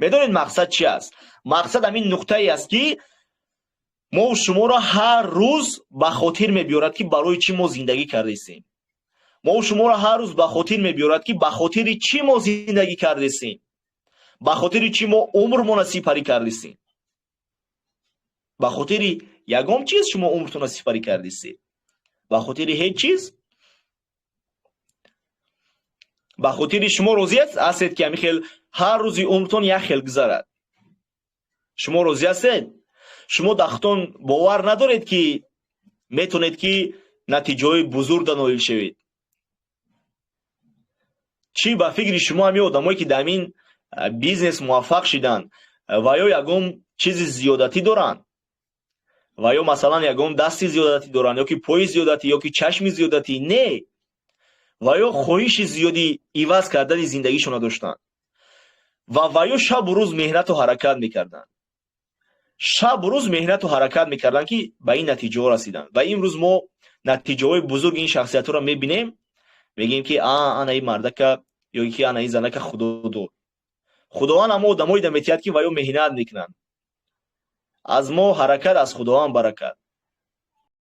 Медонед, мақсад чи аст? Мақсад ҳамин нуқтае аст, ки мо шуморо ҳар рӯз ба хотир мебиёрад, ки барои чӣ мо зиндагӣ кардесем. Мо шуморо ҳар рӯз ба хотир мебиёрад, ки ба хотири чӣ мо зиндагӣ кардесем, ба хотири чӣ мо умрмона сипарӣ кардесем. Ба хотири ягон чиз шумо умртонро сипарӣ кардесед? Ба хотири ҳеҷ чиз. Ба хотири шумо розӣ ҳастед, ки ҳамин хел ҳар рӯзи умртон як хел гузарад? Шумо розӣ ҳастед? Шумо дар худтон бовар надоред, ки метавонед, ки натиҷаҳои бузургда ноил шавед? Чӣ ба фикри шумо, ҳамин одамое, ки дар ҳамин бизнес муваффақ шиданд, ва ё ягон чизи зиёдатӣ доранд, ва ё, масалан, ягон дасти зиёдатӣ доранд, ё ки пои зиёдатӣ, ё ки чашми зиёдатӣ? Не, ва ё хоҳиши зиёди иваз кардани зиндагишонро доштанд ва ё шабу рӯз меҳнату ҳаракат мекарданд, шабу рӯз меҳнату ҳаракат мекарданд, ки ба ин натиҷаҳо расиданд. Ва имрӯз мо натиҷаҳои бузурги ин шахсиятҳоро мебинем, мегӯем, ки а ана ин мардака ё ки ана ин занака Худо дод. Худованд ҳамо одамоеда метиҳад, ки ва ё меҳнат мекунанд. Аз мо ҳаракат, аз Худованд баракат.